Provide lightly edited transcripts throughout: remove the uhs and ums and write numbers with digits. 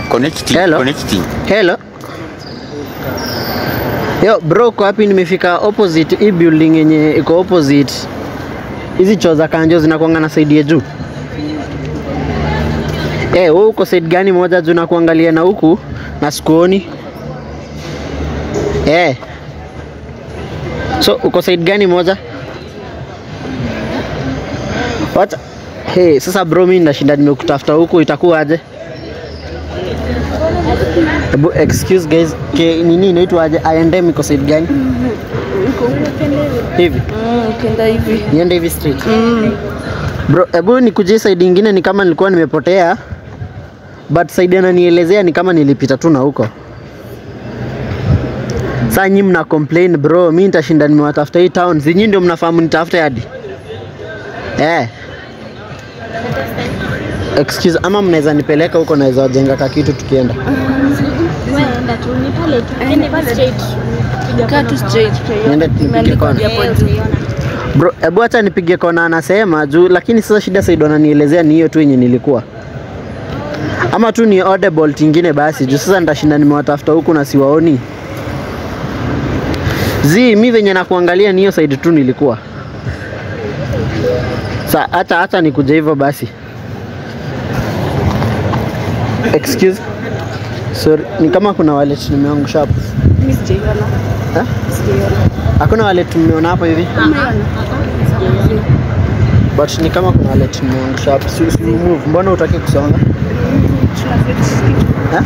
Connecting. Hello. Connecting. Hello. Yo bro, uko wapi? Nimefika opposite hii building yenye iko opposite. Hizi choo za kanjo zinakuanga na side ya juu. Eh, wewe uko side gani moja juu na kuangalia na huku na sikuoni. Eh. So uko side gani moja? What? Hey, sasa bro mimi nashinda nimekutafuta huku itakuwa aje? Ebu, excuse guys, ke nini inaitwa aje? I&M iko side gani? Hivi. Ukienda hivi. Niende hivi street. Bro, ebu nikujie side ingine ni kama nilikuwa nimepotea. But side ananielezea ni kama nilipita tu na huko. Sasa nyinyi mna complain bro, mimi nitashinda nimewatafuta hii town. Si nyinyi ndio mnafahamu nitafute hadi. Eh. Excuse, ama mnaweza nipeleka huko naweza jenga ka kitu tukienda. Wewe tu ni pale tu. Ende straight. Kaa tu straight. Niende nipige Imeandikwa kona. hapo juu. Bro, ebu acha nipige kona anasema juu, lakini sasa shida Said ananielezea ni hiyo tu yenye nilikuwa. Ama tu ni order Bolt ingine basi juu sasa nitashinda nimewatafuta huku na siwaoni. Zi, mi venye nakuangalia ni hiyo side tu nilikuwa. Sa hata nikuje hivyo basi. Excuse. Sorry, ni kama kuna wallet nimeangusha hapo. Mimi sijaiona. Eh? Sijaiona. Hakuna wallet mmeona hapo hivi? But ni kama kuna wallet nimeangusha hapo. Si move. Mbona hutaki kusonga? Eh?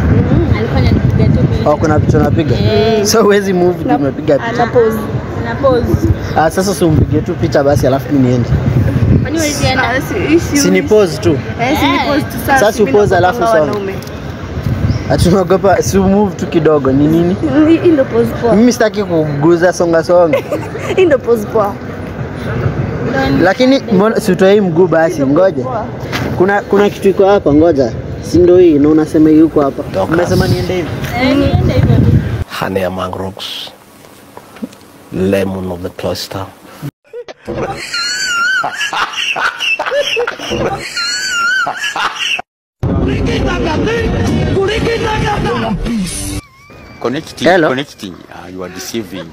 Alikuwa ananipiga tu mimi. Oh, kuna picha unapiga? So huwezi move juu umepiga picha. Na pause. Na pause. Ah, sasa si umpige tu picha basi alafu mimi niende. Kwani huwezi enda? Ah, Si ni pause tu. Eh, si ni pause tu sasa. Sasa Mimi upause alafu naogopa usonge. wanaume. Atunaogopa si move tu kidogo ni nini? Hii ndio pause poa. Mimi sitaki kuguza songa songa. Hii ndio pause poa. Lakini mbona si utoe mguu basi ngoja. Kuna kitu iko hapa ngoja. Si ndio hii na unasema hii yuko hapa. Umesema niende hivi. Eh, niende hivyo tu. Honey among rocks, lemon of the cloister. Connecting. Hello. Connecting. Ah, you are deceiving.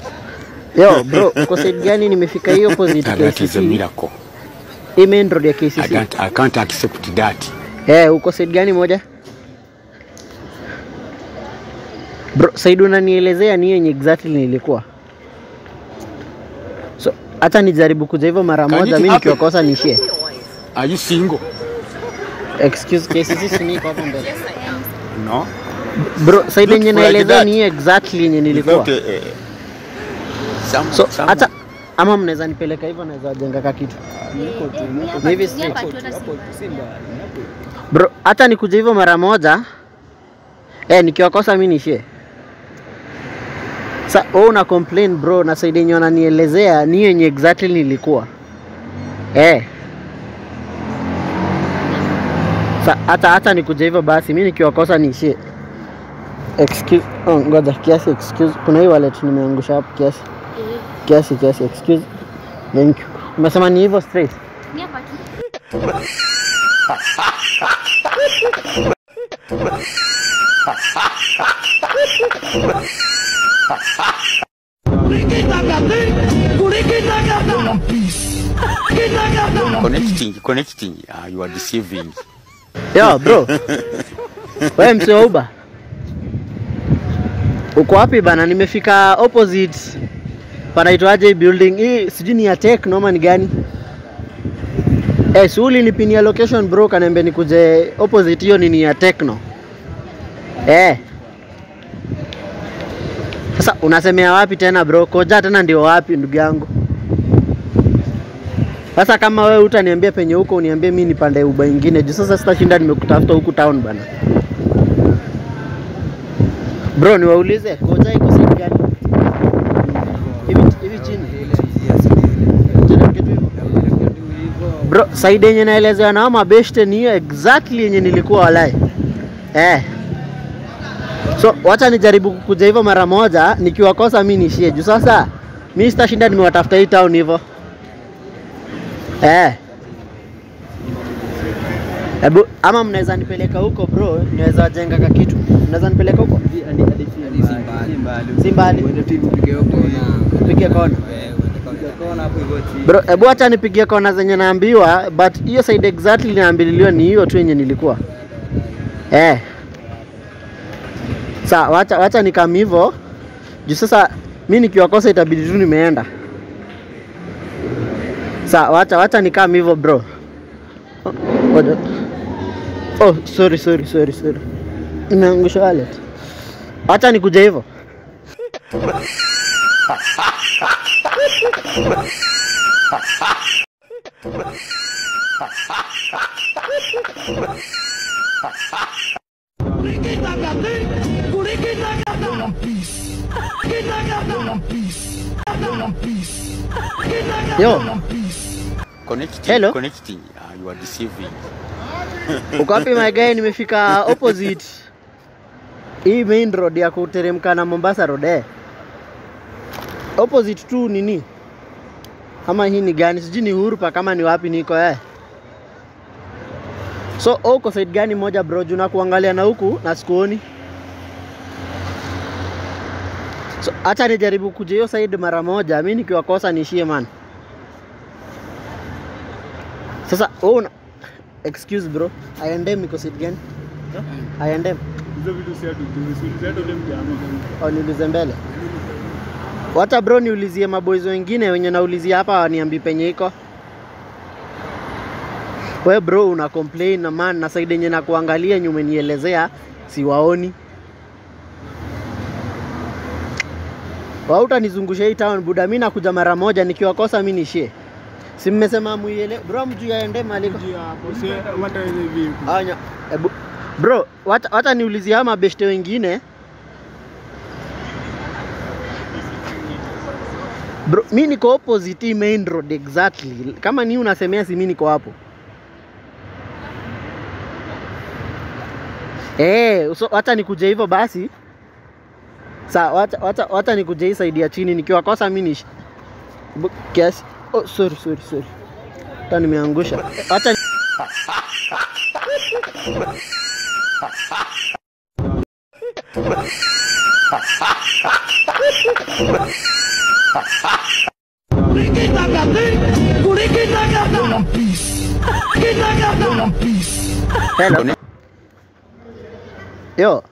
Yo bro, uko side gani? Nimefika hiyo opposite That is a KCC. miracle. Hii main road ya KCC. I can't accept that. Eh, uko side gani moja? Bro, side unanielezea ni yenye exactly nilikuwa. So, hata nijaribu kuja hivyo mara Can moja it mimi happen? nikiwakosa niishie. Are you single? Excuse, KCC si niko hapo mbele. No. Bro, side yenye Beautiful like naelezea that. ni hiyo exactly yenye nilikuwa. Without, So, hata ama mnaweza nipeleka hivyo naweza jenga ka kitu. Ni hivi straight. Bro, hata nikuje hivyo mara moja. Eh, nikiwakosa mimi niishie. Sa wewe una complain bro na side yenye wananielezea ni yenye exactly nilikuwa. Eh. Sa hata nikuje hivyo basi mimi nikiwakosa niishie. Excuse, oh, ngoja kiasi excuse. Kuna hii wallet nimeangusha hapo kiasi. Kiasi kiasi excuse. Thank you. Umesema ni hivyo straight? Ni hapa tu. Connecting. Connecting. Ah, you are deceiving. Yo bro. Wewe msee wa Uber. Uko wapi bana? Nimefika opposite. Panaitwaje hii building? Hii sijui ni ya tech noma ni gani? Eh, si ulinipinia location bro, kaniambia nikuje opposite hiyo nini ya Tecno. Eh. Sasa unasemea wapi tena bro? Koja tena ndio wapi ndugu yangu? Sasa kama wewe utaniambia penye huko uniambie mimi nipande Uber ingine. Juu sasa sitashinda nimekutafuta huku town bana. Bro, niwaulize Koja iko side gani? Hivi chini. Teremke tu hivyo. Bro, side yenye naelezewa na mabeshte ni hiyo exactly yenye nilikuwa walai. Eh. So, wacha nijaribu kukuja hivyo mara moja, nikiwakosa mimi niishie. Juu sasa Mimi sitashinda nimewatafuta hii town hivyo. Eh. Ebu, ama mnaweza nipeleka huko bro, naweza jenga ka kitu. Mnaweza nipeleka huko? Si mbali. Upige kona. Bro, ebu acha nipigie kona zenye naambiwa, but hiyo side exactly naambililiwa ni hiyo tu yenye nilikuwa. Eh. Sa, wacha nikam hivyo. Juu sasa mimi nikiwakosa itabidi tu nimeenda. Sa, wacha nikam hivyo bro. Oh, sorry. Nimeangusha wallet. Wacha nikuje hivyo. Yo. Connecting. Hello. Connecting. You are deceiving. Uko wapi my guy? Nimefika opposite hii main road ya kuteremka na Mombasa road eh. Opposite tu nini? Ama hii ni gani? Sijui ni Uhuru pa kama ni wapi niko eh. So uko side gani moja bro? Juu na kuangalia na huku na sikuoni. So acha nijaribu kuja hiyo side mara moja. Mimi nikiwakosa niishie man. Sasa wewe excuse bro, I&M iko side gani? I&M. Hizo vitu si atu ule mjamaa. Au niulize mbele. Wacha bro niulizie maboys wengine wenye naulizia hapa waniambi penye iko. We bro una complain na man na side yenye nakuangalia nyume nielezea siwaoni. Hautanizungusha hii town buda, mimi nakuja mara moja nikiwakosa mimi niishie. Si mmesema muiele bro, mjuu yaende maliko. Anya, bro, wacha niulizie ama beshte wengine. Bro, mimi niko opposite main road exactly. Kama ni unasemea si mimi niko hapo. So wacha nikuje hivyo basi. Sa wacha nikuje hii side ya chini nikiwakosa mimi ni kiasi. Oh, sorry. Hata nimeangusha. Wacha Hello. Yo.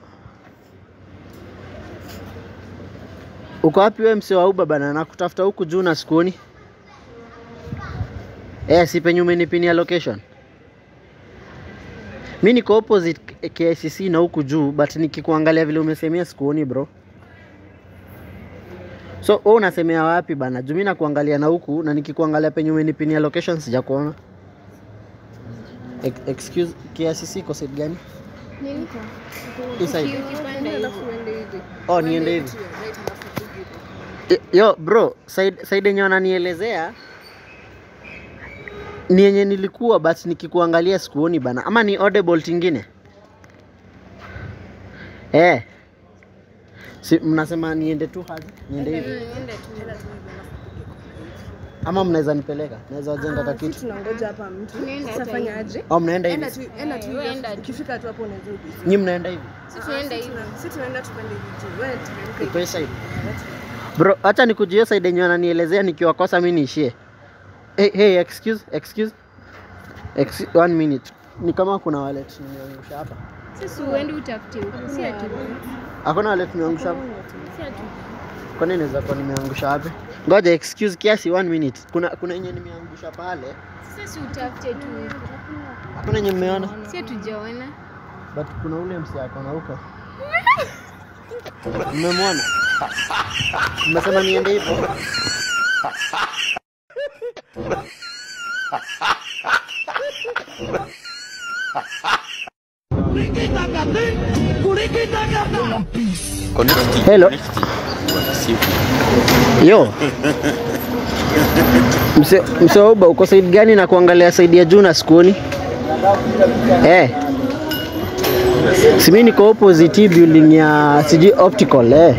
Uko wapi wewe msee wa Uber bana? Nakutafuta huku juu na sikuoni. Si penye umenipinia location. Mimi niko opposite KICC na huku juu, but nikikuangalia vile umesemea sikuoni bro. So wewe unasemea wapi bana? Juu mimi nakuangalia na huku na nikikuangalia penye umenipinia location sijakuona. Excuse, KICC iko side gani? Niko. Inside. Oh, niende hivi. Yo bro, side yenye wananielezea ni yenye nilikuwa, but nikikuangalia sikuoni bana. Ama ni audible tingine? Si mnasema niende tu haji? Niende hivi. Niende tu. Ama mnaweza nipeleka? Naweza jenga ka kitu. Tunangoja hapa mtu. Sasa aje? Au mnaenda hivi? Enda tu. Ukifika tu hapo unaweza rudi. Nyinyi mnaenda hivi? Sisi tunaenda hivi. Sisi tunaenda tupande hivi tu. Wewe tunaenda. Uko side. Bro, acha nikujie side yenye wananielezea nikiwakosa mimi niishie. Hey, excuse. 1 minute. Ni kama kuna wallet nimeangusha hapa. Sisi uende utafute huko. Si ati. Hakuna wallet nimeangusha hapa. Si ati. Kwa nini naweza kuwa nimeangusha wapi? Ngoja excuse kiasi 1 minute. Kuna yenye nimeangusha pale. Sasa utafute tu huko. Hakuna yenye mmeona? Si hatujaona. But kuna ule msi ako na huko. Mmemwona? Mmesema niende hivyo. Connecting. Hello. Connecting. Yo. Mse Uber uko side gani na kuangalia side ya juu na sikuoni? Si mimi niko opposite building ya sijui optical .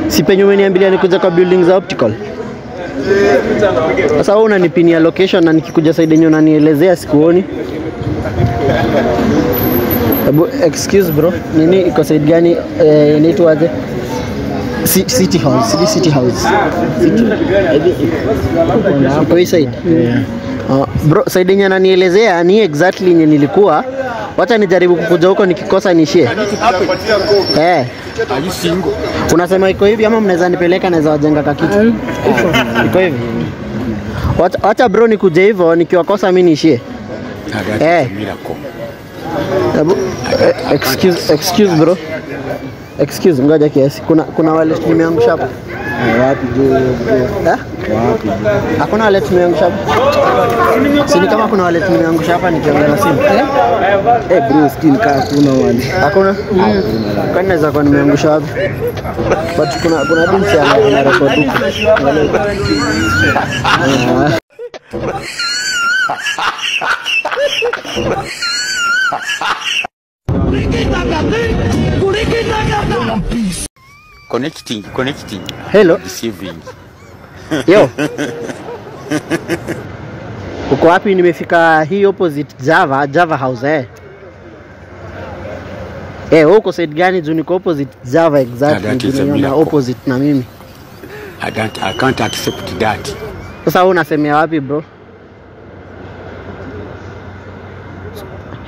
Si penye umeniambilia nikuja kwa building za optical. Sasa wewe unanipinia location na nikikuja side yenye unanielezea sikuoni. Ebu, excuse bro, nini iko side gani inaitwa aje? City House, City House. Iko hii side. Bro, side yenye ananielezea ni exactly yenye nilikuwa. Wacha nijaribu kukuja huko, nikikosa niishie. Are you single? Unasema iko hivi ama mnaweza nipeleka naweza wajenga kakitu? Iko hivi. Wacha bro nikuje hivyo, nikiwakosa mimi niishie. That is a miracle. Excuse bro. Excuse, ngoja kiasi. Kuna wallet nimeangusha hapa. Wapi juu? Eh? Wapi? Hakuna wallet nimeangusha hapa. Si ni kama kuna wallet nimeangusha hapa nikiongea na simu. Eh bro, skin kaa hakuna wale. Hakuna? Kwani naweza kuwa nimeangusha wapi? But kuna binti ana record huko. Connecting. Hello. Deceiving. Yo. Uko wapi? Nimefika hii opposite Java House eh. Eh, uko side gani? Juu niko opposite Java exactly. Niona opposite na mimi. I can't accept that. Sasa wewe unasemea wapi bro?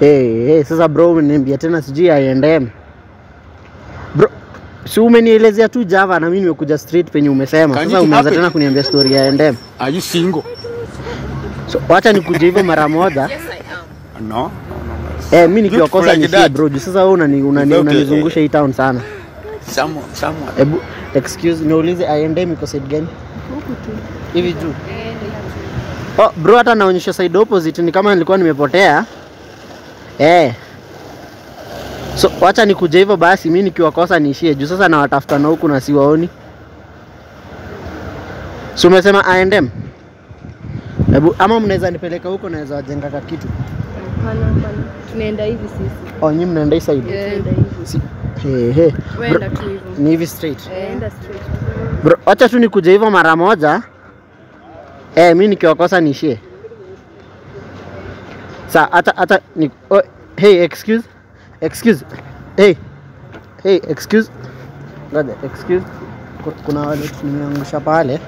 Hey, sasa bro umeniambia tena sijui I&M. Bro, si umenielezea tu Java na mimi nimekuja straight penye umesema. Sasa umeanza tena kuniambia story ya I&M. Are you single? So wacha nikuje hivyo mara moja. Yes, I am. No. Eh, mimi nikiwakosa ni like bro. Sasa wewe unanizungusha hii town sana. Someone. Ebu, excuse, niulize I&M iko side gani? Huku tu. Hivi juu. Oh, bro hata naonyesha side opposite ni kama nilikuwa nimepotea. Eh. So wacha nikuje hivyo basi, mimi nikiwakosa niishie juu sasa nawatafuta na huku na siwaoni. So umesema I&M? Hebu ama mnaweza nipeleka huko naweza wajenga ka kitu. Hapana. Tunaenda hivi sisi. Oh, nyinyi mnaenda hii side? Tunaenda hivi. Si. Hey. Wewe tu hivyo. Ni hivi straight. Enda straight. Bro, wacha tu nikuje hivyo mara moja. Eh, mimi nikiwakosa niishie. Sa hata ni oh, hey, excuse. Hey, excuse. Ngoja, excuse. Kuna wallet nimeangusha pale.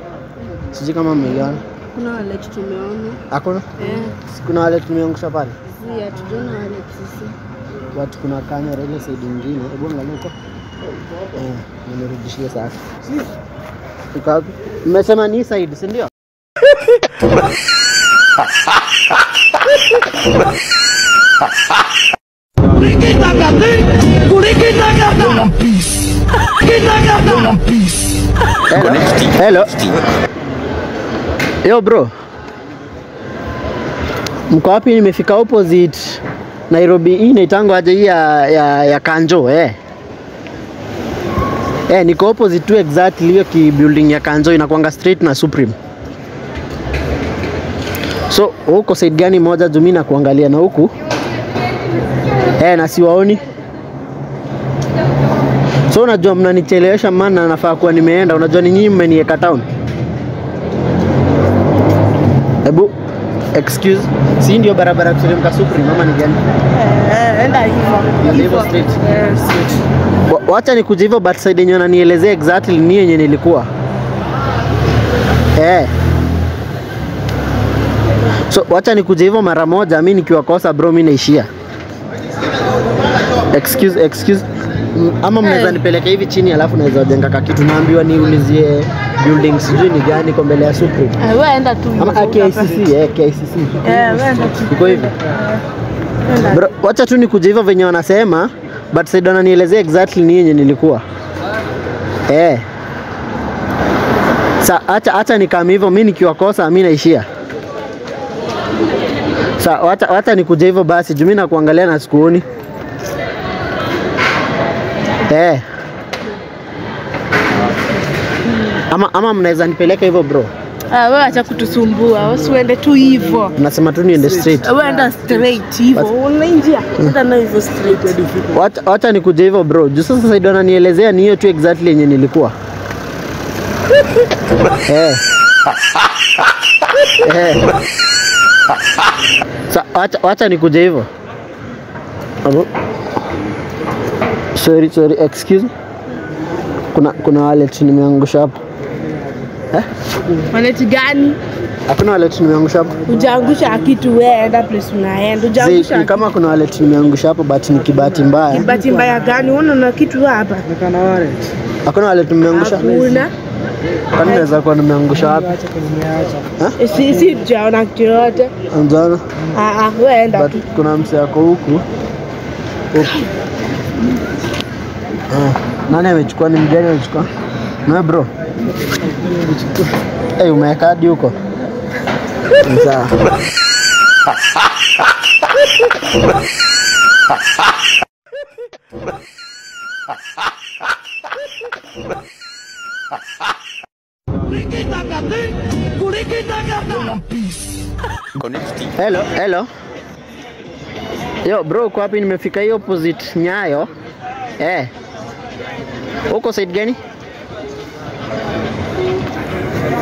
Sijui kama mmeiona. Kuna wallet tumeona. Hakuna? Eh. Kuna wallet nimeangusha pale. Si hatujaona wallet sisi. Watu kuna kamera ile side nyingine. Hebu angalia huko. Eh, nimerudishia sasa. Iko wapi? Mmesema ni side, si ndio? Hello. Yo bro. Mko wapi? Nimefika opposite Nairobi hii inaitangwa aje hii ya Kanjo eh. Eh, niko opposite tu exactly hiyo ki building ya Kanjo inakuanga straight na Supreme. So huko side gani moja juu mimi na kuangalia na huku? Eh, na siwaoni. So unajua mnanichelewesha maana nafaa kuwa nimeenda. Unajua ni nyinyi mmeniweka town. Ebu excuse, si ndio barabara kuteremka Supreme ama ni gani? Eh, enda hivyo. Hivyo straight. Eh, straight. Wacha nikuje hivyo but side yenyewe unanielezea exactly ni yenye nilikuwa. Eh. So wacha nikuje hivyo mara moja, mimi nikiwakosa bro mimi naishia. Excuse. Ama mnaweza nipeleka hivi chini alafu naweza jenga ka kitu. Naambiwa niulizie building sijui ni gani kwa mbele ya Supreme. Wewe enda tu hivyo. Ama KICC, eh KICC. Eh, wewe enda tu. Iko hivi. Bro, wacha tu nikuje hivyo venye wanasema but sasa wananielezea exactly ni yenye nilikuwa. Eh. Sa acha nikam hivyo, mimi nikiwakosa mimi naishia. Sa wacha nikuje hivyo basi juu mimi nakuangalia na sikuoni. Eh. Ama mnaweza nipeleka hivyo bro? Ah, wewe acha kutusumbua. Usiende tu hivyo. Nasema tu niende straight. Wewe enda straight hivyo. Una njia. Enda na hivyo straight. Wacha nikuje hivyo bro. Juu sasa sasa wananielezea ni hiyo tu exactly yenye nilikuwa. Eh. Eh. Sa wacha nikuje hivyo. Abo. Sorry, excuse. Kuna wallet nimeangusha hapo. Eh? Wallet gani? Hakuna wallet nimeangusha hapo. Hujaangusha kitu wewe, enda place unaenda. Hujaangusha. Ni kama kuna wallet nimeangusha hapo but ni kibahati mbaya. Kibahati mbaya gani? Unaona kitu hapa? Kuna wallet. Hakuna wallet nimeangusha. Hakuna. Kwani naweza kuwa nimeangusha wapi? Si hujaona kitu yote. Unjaona? Ah, wewe enda tu. Kuna mse ako huku. Nani amechukua? Ni mgani amechukua? Na bro. Eh, umeweka hadi huko. Sawa. Hello. Yo bro, uko wapi? Nimefika hiyo opposite Nyayo. Eh. Uko side gani?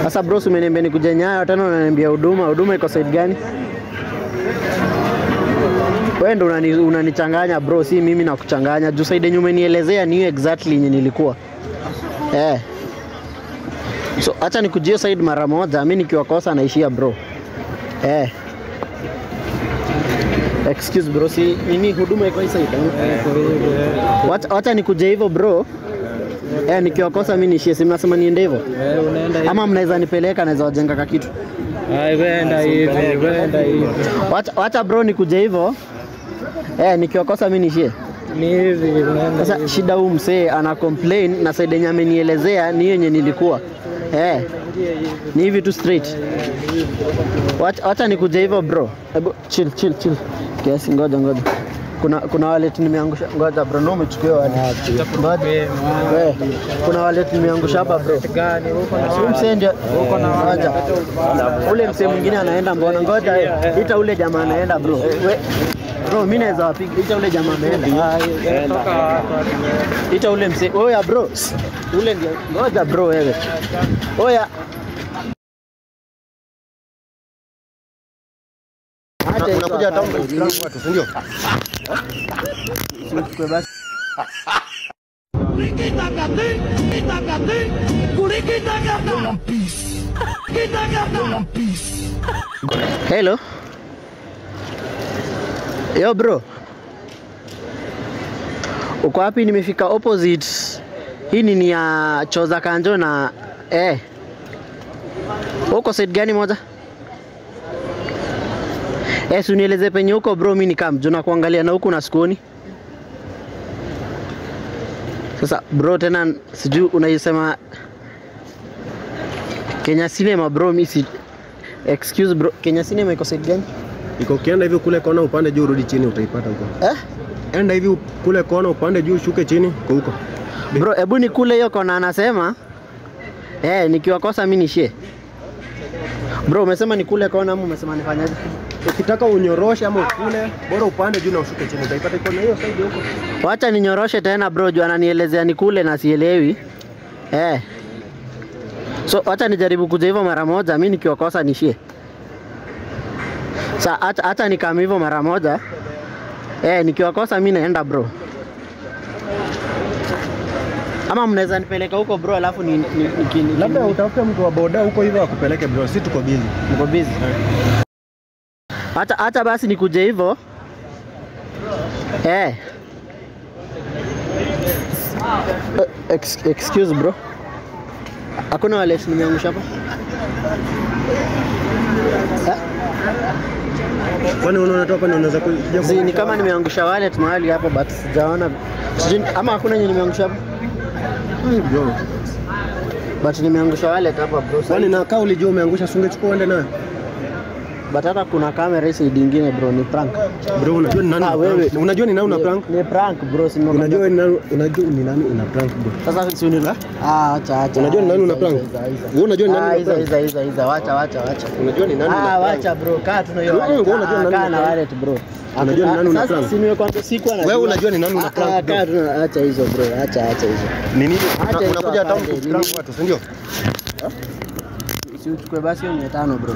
Sasa bro, umeniambia nikuje Nyayo tena unaniambia huduma. Huduma iko side gani? Wewe ndo unanichanganya bro, si mimi nakuchanganya. Juu side yenye umenielezea ni hiyo exactly yenye nilikuwa. Eh. So acha nikujie side mara moja, mimi nikiwakosa naishia bro. Eh. Excuse bro, si nini huduma iko hii side? Wacha nikuje hivyo bro. Eh, nikiwakosa mimi niishie, si mnasema niende hivyo? Eh, unaenda hivyo. Ama mnaweza nipeleka, naweza wajenga ka kitu. Ai, wewe hivi, wewe hivi. Wacha bro nikuje hivyo. Eh, nikiwakosa mimi niishie. Ni hivi unaenda. Sasa shida huu msee ana complain na side yenye amenielezea ni yenye nilikuwa. Eh. Ni hivi tu straight. Wacha nikuje hivyo bro. Hebu chill. Kiasi, ngoja. Kuna wallet nimeangusha. Ngoja bro, ndio umechukua wallet. Ngoja. Kuna wallet nimeangusha hapa bro. Gani huko na msee ndio huko na ngoja. Ule msee mwingine anaenda mbona? Ngoja ita ule jamaa anaenda bro. Bro, mimi naweza wapiga. Ita ule jamaa ameenda. Ita ule msee. Oya bro. Ule ndio. Ngoja bro wewe. Oya. Unakuja town watu, si ndio? Hello. Yo bro. Uko wapi? Nimefika opposite. Hii ni ya Choza Kanjo na eh. Uko side gani moja? Eh, si unieleze penye huko bro, mimi nikam juu nakuangalia na huku na sikuoni. Sasa bro tena sijui unaisema Kenya Cinema bro, mimi si excuse bro, Kenya Cinema iko side gani? Iko ukienda hivi kule kona upande juu urudi chini utaipata huko. Eh? Enda hivi kule kona upande juu ushuke chini kwa huko. Bro, hebu ni kule hiyo kona anasema. Eh, nikiwakosa mimi nishie. Bro, umesema ni kule kona ama umesema nifanyaje? Ukitaka unyoroshe ama ukule, bora upande juu na ushuke chini utaipata kona hiyo side huko. Wacha ninyoroshe tena bro, juu ananielezea ni kule na sielewi. Eh. So wacha nijaribu kuja hivyo mara moja, mimi nikiwakosa nishie. Sa acha nikam hivyo mara moja. Eh, nikiwakosa mimi naenda bro. Ama mnaweza nipeleka huko bro, alafu ni labda utafute mtu wa boda huko hivyo akupeleke bro, si tuko busy. Mko busy. Acha basi nikuje hivyo. Eh. Excuse bro. Hakuna wallet nimeangusha hapa? Kwani unaona tu hapa ndio unaweza kuja? Ni kama nimeangusha wallet mahali hapa but sijaona. Sijui ama hakuna yenye nimeangusha hapa. Bro. But nimeangusha wallet hapa bro. Kwani na kaa ulijua umeangusha sungechukua uende nayo? But hata kuna kamera hizi nyingine bro, ni prank. Bro, unajua ni nani? Wewe unajua ni nani una prank? Ni prank bro, si unajua ni nani, unajua ni nani una prank bro. Sasa si unila? Ah, acha. Unajua ni nani una prank? Wewe unajua ni nani una prank? Iza, wacha. Unajua ni nani una prank? Ah, wacha bro, kaa tuna hiyo. Wewe unajua ni nani? Kaa na wallet bro. Unajua ni nani una prank? Sasa si nimekwambia siku ana. Wewe unajua ni nani una prank? Kaa tuna, acha hizo bro, acha hizo. Ni nini? Unakuja town ku prank watu, si ndio? Si uchukue basi hiyo 500 bro.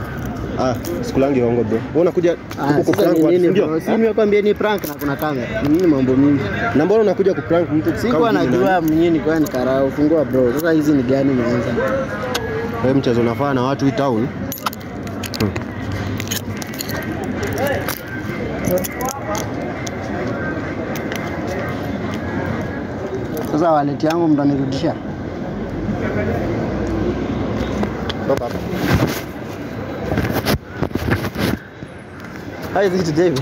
Ah, sikulangi hongo bro. Wewe unakuja Ah, huku sasa kuprank ni watu, nini si ndio? bro? Si nimekwambia ni prank na kuna kamera. Ni nini mambo mingi? Na mbona unakuja kuprank mtu? Sikuwa kama mimi najua mwenyewe kwa ni karao. Fungua bro. Sasa hizi ni gani umeanza? Wewe mchezo unafaa na watu hii town. Sasa wallet yangu mtanirudishia? Toka hapa. How is it David?